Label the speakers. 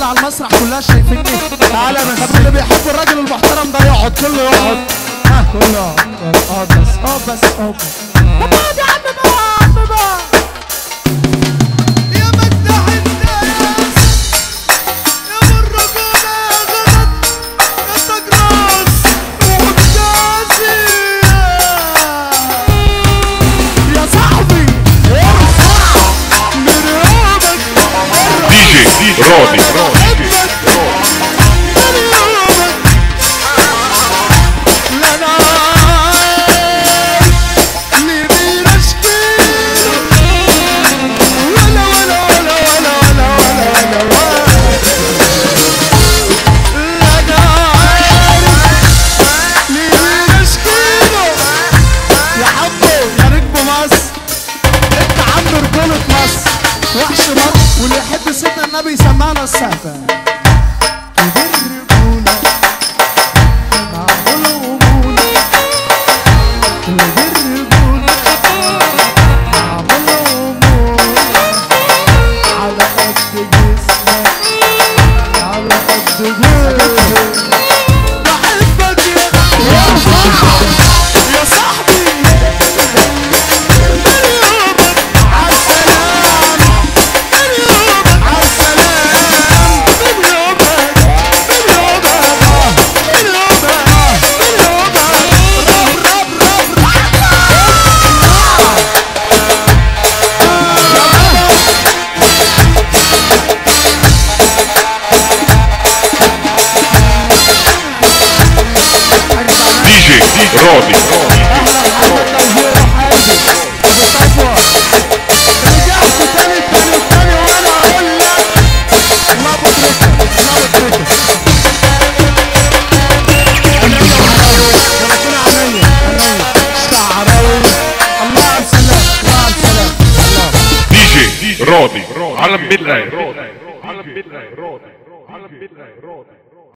Speaker 1: على المسرح كلها شايفيني. تعالى بس. طب اللي بيحب الراجل المحترم ده يقعد، كله يقعد. ها كله يقعد. اقعد بس، اقعد بس، اقعد بس. طب اقعد يا عم بقى، يا عم بقى.
Speaker 2: يا مداح الناس، يا بالرجولة يا غلط، يا تاج راس وعكازي.
Speaker 1: يا صاحبي ارفع من يومك.
Speaker 3: دي جي راضي.
Speaker 1: وحش مصر، واللي يحب سيدنا النبي يسمعنا السقفة. كبير رجولة معمول قبولة، كبير رجولة معمول قبولة، على قد جسمك على قد جسمك.
Speaker 2: بحبك يا صاحبي.
Speaker 3: راضي.
Speaker 1: اهلا محمد توفيق حازم ابو صفوه. رجعت تاني تاني تاني وانا اقول لك الله ابو تريكه، الله ابو تريكه. عينيا عينيا عينيا شعراوي. الله على السلام، الله على السلام. الله.
Speaker 3: دي جي راضي علم بالله، علم بالله، علم بالله.